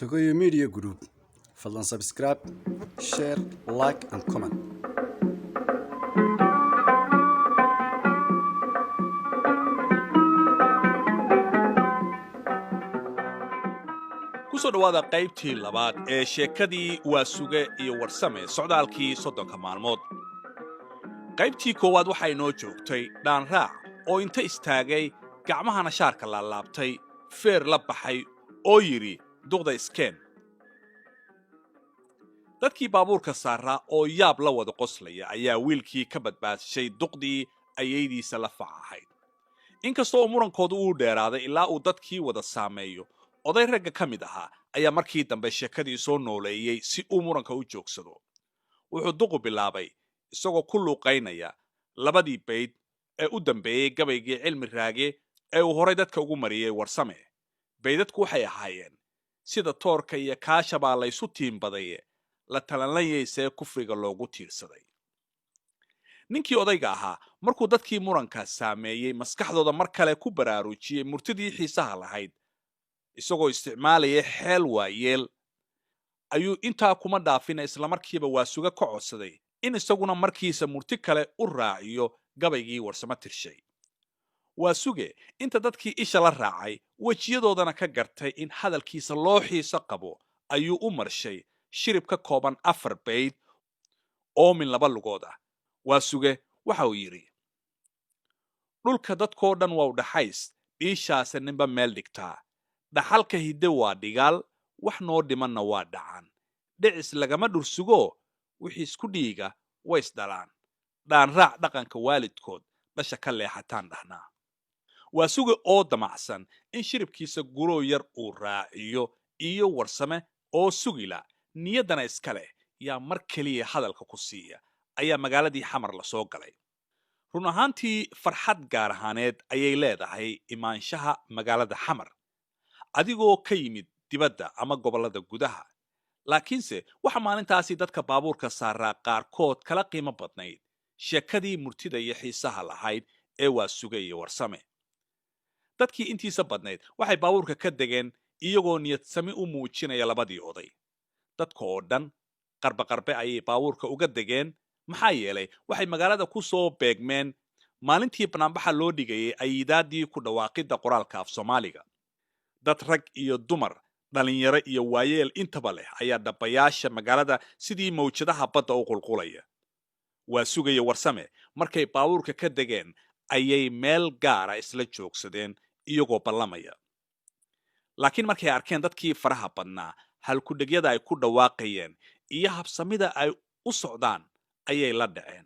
Togoyo Media Group. Fadlan subscribe, share, like and comment. Ku soo dhowaada qaybtii labaad ee sheekadii Waasuge iyo Warsame, socdaalkii 30-ka maalmood. Qaybtii koowaad waxaa inoo joogtay Dhaanraac oo inta istaagay, gacmahana shaarka laalaabtay, feer la baxay oo yidhi, "Duqda iskeen." Dadkii baabuurka saaraa oo yaab la wada qoslaya ayaa wiilkii ka badbaadshay duqdii ayaydiisa la fac ahayd. Inkasta oo murankoodu uu dheeraaday ilaa uu dadkii wada saameeyo, oday ragga ka mid ahaa ayaa markii dambe sheekadii soo nooleeyey si uu muranka u joogsado. Wuxuu duqu bilaabay isagoo ku luuqaynaya labadii bayd ee u dambeeyey gabaygii Cilmi Raage ee uu horay dadka ugu mariyey Warsame. Baydadku waxay ahaayeen: "Sida toorka iyo kaasha baa laysu tiimbadaye, la talanlayaysee kufriga loogu tiirsaday." Ninkii odayga ahaa markuu dadkii muranka saameeyey maskaxdooda mar kale ku baraarujiyey murtidii xiisaha lahayd, isagoo isticmaalaya xeel waayeel, ayuu intaa kuma dhaafina, islamarkiiba Waasuga ka codsaday in isaguna markiisa murti kale u raaciyo gabaygii Warsamo tirshay. Waasuge inta dadkii isha la raacay, wejiyadoodana ka gartay in hadalkiisa loo xiiso qabo, ayuu u marshay shirib ka kooban afar bayd oo min laba lugood ah. Waasuge waxa uu yidhi: "Dhulka dadkoo dhan waa u dhaxays, dhiishaase ninba meel dhigtaa. Dhaxalka hidde waa dhigaal, wax noo dhimanna waa dhacaan. Dhicis lagama dhursugo, wixii isku dhiiga way isdhalaan. Dhaanraac dhaqanka waalidkood dhasha ka leexataan dhahnaa." Waasuge oo damacsan in shiribkiisa guroo yar uu raaciyo iyo Warsame oo sugila niyaddana iska leh yaa mar keliya hadalka ku siiya ayaa magaaladii Xamar la soo galay. Run ahaantii, farxad gaar ahaaneed ayay leedahay imaanshaha magaalada Xamar adigoo ka yimid dibadda ama gobollada gudaha, laakiinse waxa maalintaasi dadka baabuurka saaraa qaarkood kala qiimo badnayd sheekadii murtida iyo xiisaha lahayd ee Waasuge iyo Warsame. Dadkii intiisa badnayd waxay baabuurka ka degeen iyagoo niyadsami u muujinaya labadii oday. Dadka oo dhan qarbe qarbe ayay baabuurka uga degeen, maxaa yeelay waxay magaalada ku soo beegmeen maalintii banaanbaxa loo dhigayay ayidaadii ku dhawaaqidda qoraalka af Soomaaliga. Dad rag iyo dumar, dhalinyaro iyo waayeel intaba leh ayaa dhabayaasha magaalada sidii mawjadaha badda u qulqulaya. Waasugaya Warsame markay baabuurka ka degeen ayay meel gaara isla joogsadeen iyagoo ballamaya, laakiin markay arkeen dadkii faraha badnaa, halkudhegyada ay ku dhawaaqayeen iyo habsamida ay u socdaan ayay la dhaceen,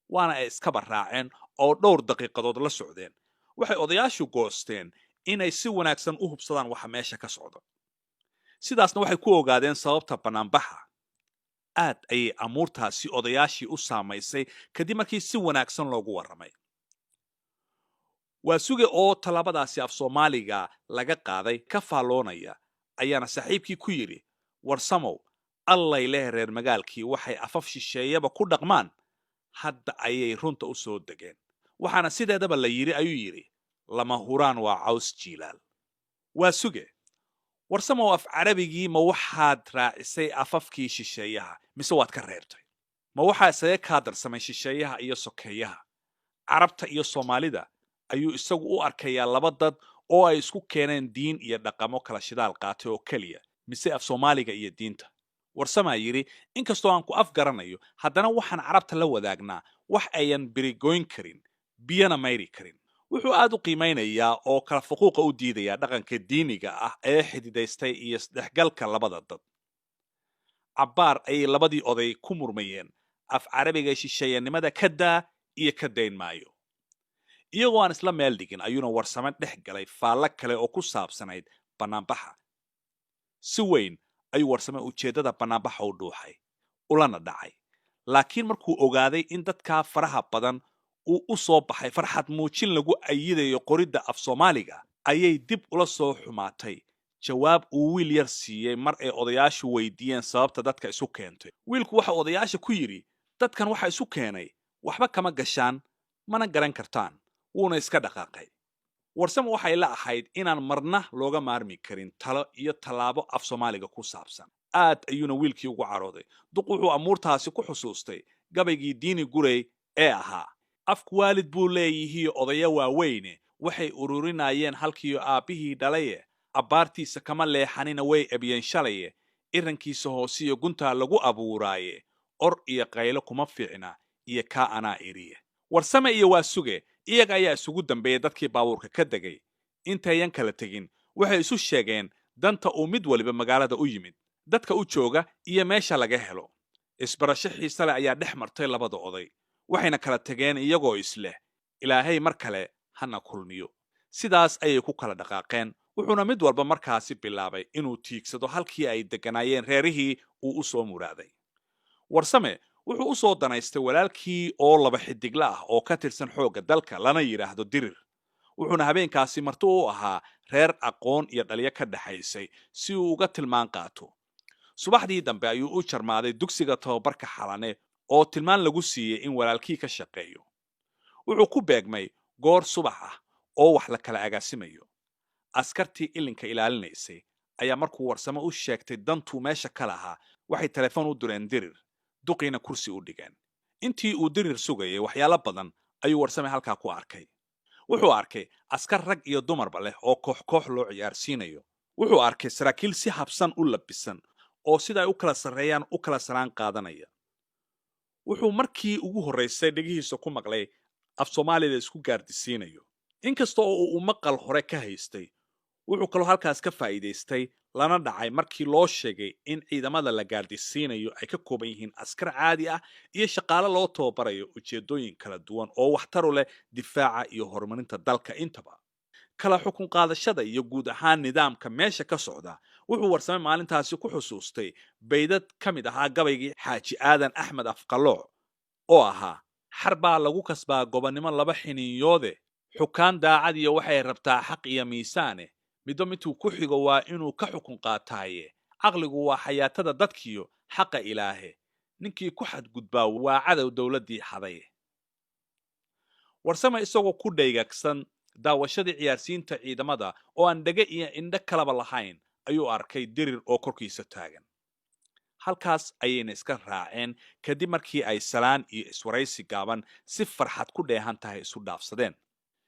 waana ay iskaba raaceen oo dhowr daqiiqadood la socdeen. Waxay odayaashu goosteen inay si wanaagsan u hubsadaan waxa meesha ka socda. Sidaasna waxay ku ogaadeen sababta bannaanbaxa. Aad ayay amuurtaasi odayaashii u saamaysay kadib markii si wanaagsan loogu warramay. Waasuge oo tallaabadaasi af Soomaaliga laga qaaday ka faalloonaya ayaana saaxiibkii ku yidhi, "Warsamow, allay leh reer magaalkii waxay afaf shisheeyaba ku dhaqmaan hadda ayay runta u soo degeen. Waxaana sideedaba la yidhi," ayuu yidhi, "lama huraan waa caws jiilaal." Waasuge: "Warsamow, af Carabigii ma waxaad raacisay afafkii shisheeyaha mise waad ka reebtay? Ma waxaa isaga kaa darsamay shisheeyaha iyo sokeeyaha? Carabta iyo Soomaalida ayuu isagu u arkayaa laba dad oo ay isku keeneen diin iyo dhaqamo kala shidaal qaatay oo keliya, mise af Soomaaliga iyo diinta?" Warsamaa yidhi, "Inkastoo aan ku af garanayo, haddana waxaan Carabta la wadaagnaa wax ayan birigoyn karin, biyana mayri karin." Wuxuu aad u qiimaynayaa oo kala fuquuqa u diidayaa dhaqanka diiniga ah ee xididaystay iyo isdhexgalka labada dad. Cabbaar ayay labadii oday ku murmayeen af Carabiga shisheeyanimada ka daa iyo ka dayn maayo. Iyagoo aan isla meel dhigin ayuuna Warsame dhex galay faallo kale oo ku saabsanayd bannaanbaxa. Si weyn ayuu Warsame ujeeddada bannaanbaxa u dhuuxay ulana dhacay, laakiin markuu ogaaday in dadkaa faraha badan uu u soo baxay farxad muujin lagu ayidayo qoridda af Soomaaliga, ayay dib ula soo xumaatay jawaab uu wiil yar siiyey mar ay odayaashu weydiiyeen sababta dadka isu keentay. Wiilku waxa odayaasha ku yidhi, "Dadkan waxa isu keenay waxba kama gashaan mana garan kartaan." Wuuna iska dhaqaaqay. Warsame waxay la ahayd inaan marna looga maarmi karin talo iyo tallaabo af Soomaaliga ku saabsan. Aad ayuuna wiilkii ugu carooday. Duq wuxuu amuurtaasi ku xusuustay gabaygii Diini Gurey ee ahaa: "Afku waalid buu leeyihiyo odaya waaweyne, waxay ururinayeen halkiiyo aabbihii dhalaye, abbaartiisa kama leexanina way ebyeen shalaye, irankiisa hoosiyo guntaa lagu abuuraaye, or iyo qaylo kuma fiicna iyo kaa anaa iriye." Warsame iyo Waasuge iyaga ayaa isugu dambeeyey dadkii baabuurka ka degay. Intayan kala tegin waxay isu sheegeen danta uu mid waliba magaalada u yimid, dadka u jooga iyo meesha laga helo. Isbarasho xiise leh ayaa dhex martay labada oday, waxayna kala tegeen iyagoo isleh Ilaahay mar kale hana kulmiyo. Sidaas ayay ku kala dhaqaaqeen, wuxuuna mid walba markaasi bilaabay inuu tiigsado halkii ay degganaayeen reerihii uu u soo muraaday. Warsame wuxuu u soo danaystay walaalkii oo laba xidigla ah oo ka tirsan xoogga dalka, lana yidhaahdo Dirir, wuxuuna habeenkaasi marti u ahaa reer aqoon iyo dhalyo ka dhexaysay si uu uga tilmaan qaato. Subaxdii dambe ayuu u jarmaaday dugsiga tababarka Xalane oo tilmaan lagu siiyey in walaalkii ka shaqeeyo. Wuxuu ku beegmay goor subax ah oo wax la kala agaasimayo. Askartii ilinka ilaalinaysay ayaa markuu Warsame u sheegtay dantuu meesha ka lahaa, waxay telefoon u direen Dirir, duqiina kursi u dhigeen. Intii uu Dirir sugayay, waxyaalo badan ayuu Warsame halkaa ku arkay. Wuxuu arkay askar rag iyo dumarba leh oo koox koox loo ciyaarsiinayo. Wuxuu arkay saraakiil si habsan u labisan oo sida ay u kala sarreeyaan u kala saraan qaadanaya. Wuxuu markii ugu horraysay dhegihiisa ku maqlay af Soomaaliya la isku gaardisiinayo, inkasta oo uu maqal hore ka haystay. Wuxuu kaloo halkaas ka faa'iidaystay lana dhacay markii loo sheegay in ciidamada la gaardisiinayo ay ka kooban yihiin askar caadi ah iyo shaqaale loo tababarayo ujeeddooyin kala duwan oo waxtaru leh difaaca iyo horumarinta dalka intaba. Kala xukun qaadashada iyo guud ahaan nidaamka meesha ka socda wuxuu Warsame maalintaasi ku xusuustay baydad ka mid ahaa gabaygii Xaaji Aadan Axmed Afqalooc oo ahaa: "Xar baa lagu kasbaa gobonnimo laba xiniinyoode, xukaan daacad iyo waxay rabtaa xaq iyo miisaane, midba midtuu ku xigo waa inuu ka xukun qaataaye, caqligu waa xayaatada dadkiyo xaqa Ilaahe, ninkii ku xadgudbaa waa cadow dowladdii xaday." Warsame isagoo ku dhaygagsan daawashadii ciyaarsiinta ciidamada oo aan dhege iyo indho kalaba lahayn ayuu arkay Dirir oo korkiisa taagan. Halkaas ayayna iska raaceen kadib markii ay salaan iyo iswaraysi gaaban si farxad ku dheehan tahay isu dhaafsadeen.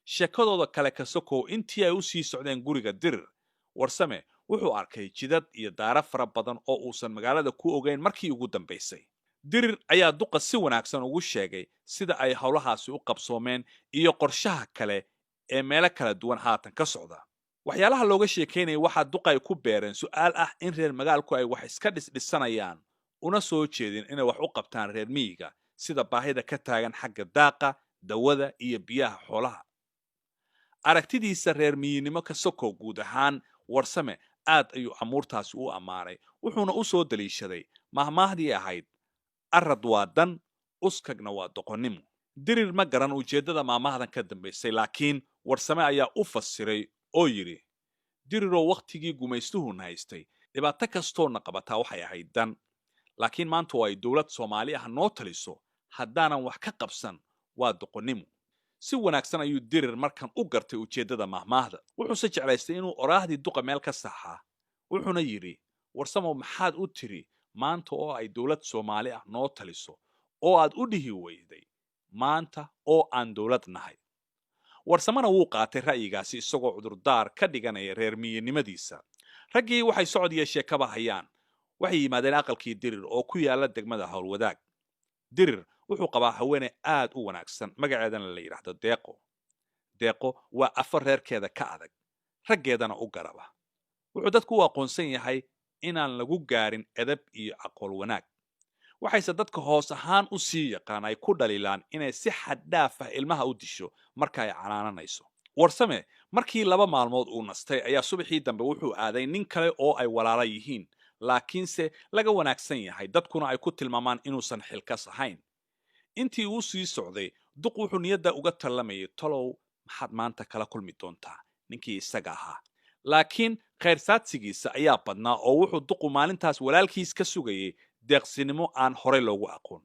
Sheekadooda kale ka sokow, intii ay u sii socdeen guriga Dirir, Warsame wuxuu arkay jidad iyo daaro fara badan oo uusan magaalada ku ogeyn markii ugu dambaysay. Dirir ayaa duqa si wanaagsan ugu sheegay sida ay howlahaasi u qabsoomeen iyo qorshaha kale ee meelo kala duwan haatan ka socda. Waxyaalaha looga sheekaynaya waxaa duqay ku beereen su'aal ah in reer magaalku ay wax iska dhisdhisanayaan, una soo jeedin inay wax u qabtaan reer miyiga, sida baahida ka taagan xagga daaqa, dawada iyo biyaha xoolaha. Aragtidiisa reer miyinimo ka sokow, guud ahaan Warsame aad ayuu amuurtaasi u ammaanay, wuxuuna u soo daliishaday mahmaahdii ahayd "Arad waa dan, uskagna waa doqonnimo." Dirir ma garan ujeeddada maamahdan ka dambaysay, laakiin Warsame ayaa u fasiray oo yidhi: "Diriroo, wakhtigii gumaystuhuna haystay dhibaato kastoona qabataa waxay ahayd dan, laakiin maanta oo ay dowlad Soomaali ah noo taliso, haddaanan wax ka qabsan waa doqonnimo." Si wanaagsan ayuu Dirir markan u gartay ujeeddada mahmaahda, wuxuuse jeclaystay inuu oraahdii duqa meel ka saxaa, wuxuuna yidhi: "Warsamow, maxaad u tiri maanta oo ay dowlad Soomaali ah noo taliso oo aad u dhihi weyday maanta oo aan dowlad nahay?" Warsamena wuu qaatay ra'yigaasi isagoo cudurdaar ka dhiganaya reer miyinimadiisa. Raggii waxay socod iyo sheekaba hayaan waxay yimaadeen aqalkii Dirir oo ku yaala degmada Howlwadaag. Dirir wuxuu qabaa haweeney aad u wanaagsan, magaceedana la yidhaahdo Deeqo. Deeqo waa afar reerkeeda ka adag, raggeedana u garaba. Wuxuu dadku u aqoonsan yahay inaan lagu gaarin edab iyo aqool wanaag, waxayse dadka hoos ahaan u sii yaqaan ay ku dhaliilaan inay si xaddhaaf ah ilmaha u disho marka ay canaananayso. Warsame markii 2 maalmood uu nastay ayaa subaxii dambe wuxuu aaday nin kale oo ay walaala yihiin, laakiinse laga wanaagsan yahay, dadkuna ay ku tilmaamaan inuusan xilkas ahayn. Intii uu sii socday, duq wuxuu niyadda uga tallamayay: "Talow maxaad maanta kala kulmi doontaa ninkii isaga ahaa?" Laakiin khayrsaadsigiisa ayaa badnaa oo wuxuu duqu maalintaas walaalkiis ka sugayay deeqsinimo aan horey loogu aqoon.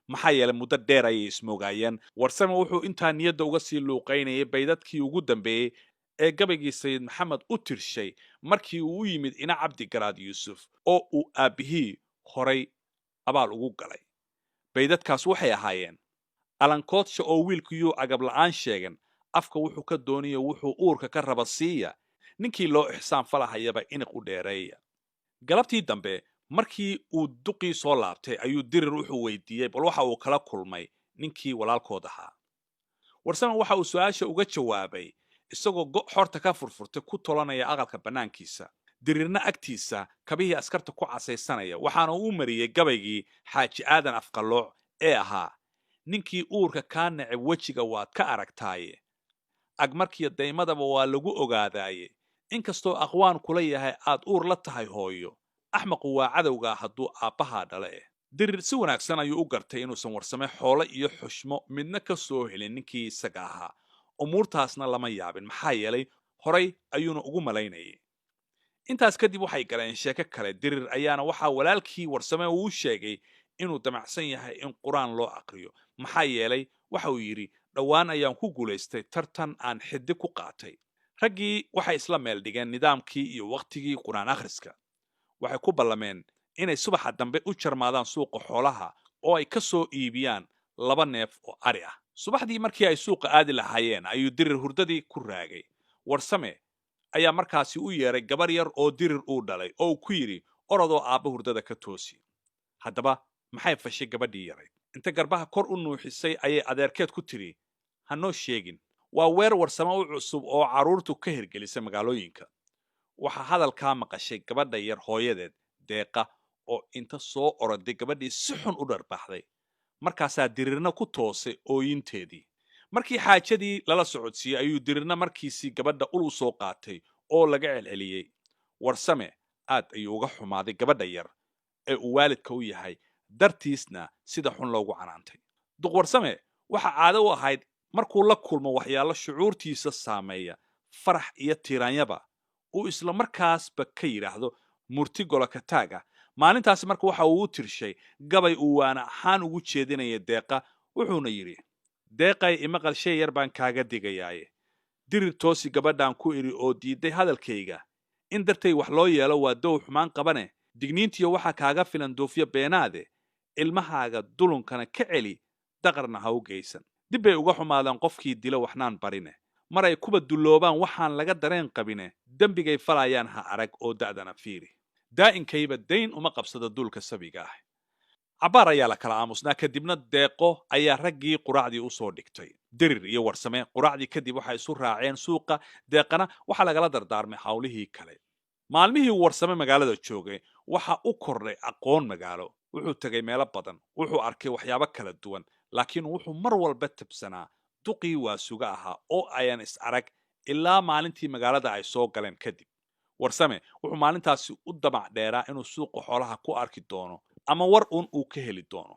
Maxaa yeelay, muddo dheer ayay ismoogaayeen. Warsame wuxuu intaa niyadda uga sii luuqaynayay baydadkii ugu dambeeyey ee gabaygii Sayid Maxamed u tirshay markii uu u yimid Ina Cabdi Garaad Yuusuf oo uu aabbihii horay abaal ugu galay. Baydadkaas waxay ahaayeen: Alankoodsha oo wiilkuyuu agabla'aan sheegan, afka wuxuu ka dooniyo wuxuu uurka ka raba siiya, ninkii loo ixsaan falahayaba iniq u dheereeya. Galabtii dambe markii uu duqii soo laabtay ayuu Dirir wuxuu weydiiyey bal waxa uu kala kulmay ninkii walaalkood ahaa. Warsame waxa uu su-aasha uga jawaabay isagoo go' xorta ka furfurtay ku tolanaya aqalka bannaankiisa, Dirirna agtiisa kabihii askarta ku casaysanaya. Waxaana uu mariyey gabaygii Xaaji Aadan Afqallooc ee ahaa: Ninkii uurka kaa neceb wejiga waad ka aragtaaye, agmarkiyo daymadaba waa lagu ogaadaaye, inkastoo aqwaan kula yahay aad uur la tahay hooyo, axmaqu waa cadowgaa hadduu aabbahaa dhale. Dirir si wanaagsan ayuu u gartay inuusan Warsame xoolo iyo xushmo midna ka soo helin ninkii isaga ahaa. Umuurtaasna lama yaabin, maxaa yeelay horay ayuuna ugu malaynayay. Intaas kadib waxay galeen sheeko kale. Dirir ayaana waxaa walaalkii Warsame uu sheegay inuu damacsan yahay in Qur-aan loo aqriyo, maxaa yeelay waxa uu yidhi dhowaan ayaan ku guulaystay tartan aan xidig ku qaatay. Raggii waxay isla meel dhigeen nidaamkii iyo wakhtigii Qur-aan akhriska. Waxay ku ballameen inay subaxa dambe u jarmaadaan suuqa xoolaha oo ay ka soo iibiyaan 2 neef oo ari ah. Subaxdii markii ay suuqa aadi lahaayeen ayuu Dirir hurdadii ku raagay. Warsame ayaa markaasi u yeeray gabar yar oo Dirir uu dhalay oo uu ku yidhi: Orodoo aabba hurdada ka toosi. Haddaba maxay fashay gabadhii yarayd? Inta garbaha kor u nuuxisay ayay adeerkeed ku tidhi: Ha noo sheegin. Waa weer Warsame u cusub oo carruurtu ka hirgelisay magaalooyinka. Waxaa hadalkaa maqashay gabadha yar hooyadeed Deeqa oo inta soo oroday gabadhii si xun u dharbaaxday. Markaasaa Dirirna ku toosay ooyinteedii. Markii xaajadii lala socodsiiyey ayuu Dirirna markiisii gabadha ul u soo qaatay oo laga celceliyey. Warsame aad ayuu uga xumaaday gabadha yar ee uu waalidka u yahay dartiisna sida xun loogu canaantay. Duq Warsame waxa caado u ahayd markuu la kulmo waxyaalo shucuurtiisa saameeya, farax iyo tiiraanyaba, uu isla markaasba ka yidhaahdo murti golokataag ah. Maalintaasi marka waxa uu u tirshay gabay uu waana ahaan ugu jeedinaya Deeqa, wuxuuna yidhi: Deeqay, imaqal, shay yar baan kaaga digayaaye. Dirir toosi gabadhaan ku idhi oo diiday hadalkayga, in dartay wax loo yeelo waa dow xumaan qabane. Digniintiyo waxaa kaaga filan duufyo beenaade, ilmahaaga dulunkana ka celi, daqarna ha u geysan. Dib bay uga xumaadaan qofkii dilo waxnaan barine, maray kuba dulloobaan waxaan laga dareen qabine. Dembigay falayaan ha arag oo da'dana fiiri, daa'inkayba dayn uma qabsada duulka sabiga ah. Cabbaar ayaa la kala aamusnaa, kadibna Deeqo ayaa raggii quraacdii u soo dhigtay. Dirir iyo Warsame quraacdii kadib waxay isu raaceen suuqa, Deeqana waxaa lagala dardaarmay hawlihii kale. Maalmihii uu Warsame magaalada joogay waxa u kordhay aqoon magaalo. Wuxuu tegay meelo badan, wuxuu arkay waxyaabo kala duwan, laakiin wuxuu mar walba tabsanaa duqii Waasuga ahaa oo ayan is arag ilaa maalintii magaalada ay soo galeen kadib. Warsame wuxuu maalintaasi u damac dheeraa inuu suuqa xoolaha ku arki doono ama war uun uu ka heli doono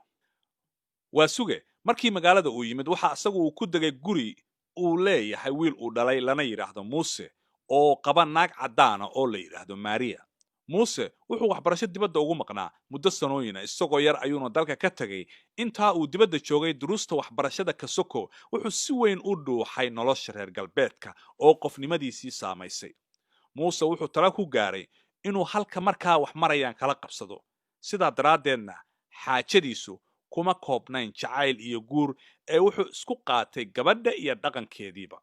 Waasuge. Markii magaalada uu yimid waxa isagu uu ku degay guri uu leeyahay wiil uu dhalay lana yidhaahdo Muuse oo qaba naag caddaana oo la yidhaahdo Maria. Muuse wuxuu waxbarasho dibadda ugu maqnaa muddo sanooyina. Isagoo yar ayuuna dalka ka tegay. Intaa uu dibadda joogay, duruusta waxbarashada kasoko, wuxuu si weyn u dhuuxay nolosha reer galbeedka oo qofnimadiisii saamaysay. Muuse wuxuu tala ku gaaray inuu halka markaa wax marayaan kala qabsado. Sidaa daraaddeedna xaajadiisu kuma koobnayn jacayl iyo guur ee wuxuu isku qaatay gabadha iyo dhaqankeediiba.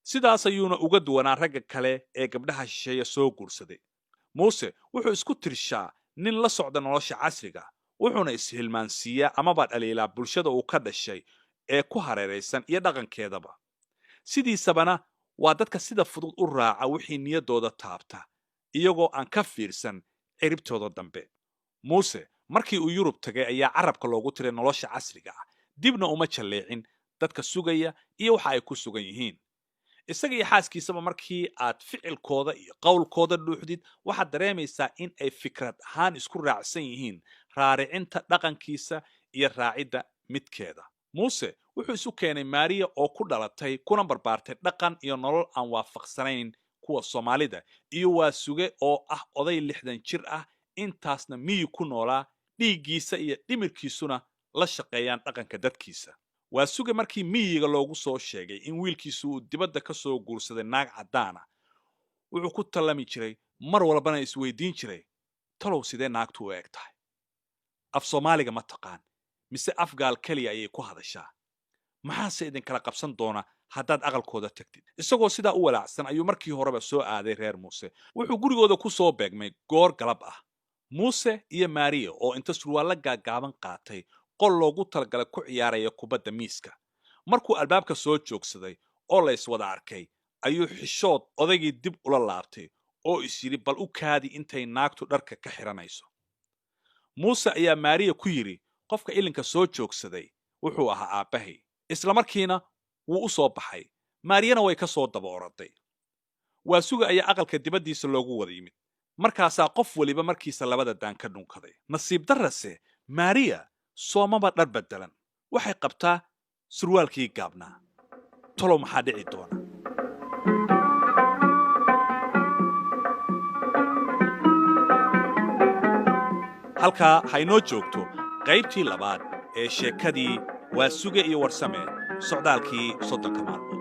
Sidaas ayuuna uga duwanaa ragga kale ee gabdhaha shisheeye soo guursaday. Muuse wuxuu isku tirshaa nin la socda nolosha casriga, wuxuuna ishilmaansiiyaa amaba dhaliilaa bulshada uu ka dhashay ee ku hareeraysan iyo dhaqankeedaba. Sidiisabana waa dadka sida fudud u raaca wixii niyaddooda taabta iyagoo aan ka fiirsan ciribtooda dambe. Muuse markii uu Yurub tagay ayaa carabka loogu tiray nolosha casriga ah, dibna uma jalleecin dadka sugaya iyo waxa ay ku sugan yihiin. Isaga iyo xaaskiisaba markii aad ficilkooda iyo qowlkooda dhuuxdid, waxaad dareemaysaa in ay fikrad ahaan isku raacsan yihiin raaricinta dhaqankiisa iyo raacidda midkeeda. Muuse wuxuu isu keenay Maariya oo ku dhalatay kuna barbaartay dhaqan iyo nolol aan waafaqsanayn kuwa Soomaalida, iyo Waasuge oo ah oday 60 jir ah, intaasna miyi ku noolaa, dhiiggiisa iyo dhimirkiisuna la shaqeeyaan dhaqanka dadkiisa. Waa Suge markii miyiga loogu soo sheegay in wiilkiisu uu dibadda ka soo guursaday naag caddaana, wuxuu ku tallami jiray, mar walbana isweydiin jiray: "Talow sidee naagtu u eg tahay? Af Soomaaliga ma taqaan mise afgaal keliya ayay ku hadashaa? Maxaase idinkala qabsan doona haddaad aqalkooda tagtid?" Isagoo sidaa u walaacsan ayuu markii horeba soo aaday reer Muuse. Wuxuu gurigooda ku soo beegmay goor galab ah, Muuse iyo Maariya oo inta surwaallo gaaggaaban qaatay qol loogu talagalay ku ciyaaraya kubadda miiska. Markuu albaabka soo joogsaday oo la iswada arkay ayuu xishood odaygii dib ula laabtay oo is yidhi, "Bal u kaadi intay naagtu dharka ka xiranayso." Muuse ayaa Maariya ku yidhi, "Qofka ilinka soo joogsaday wuxuu ahaa aabbahay." Isla markiina wuu u soo baxay, Maariyana way ka soo daba oraday. Waa Suga ayaa aqalka dibaddiisa loogu wada yimid. Markaasaa qof weliba markiisa labada daan ka dhunkaday. Nasiib darrase, Maariya soomaba dhar beddelan, waxay qabtaa surwaalkii gaabnaa. Tolow maxaa dhici doona? Halkaa ha inoo joogto qaybtii labaad ee sheekadii Waa Suge iyo Warsame, socdaalkii 30-ka maalmood.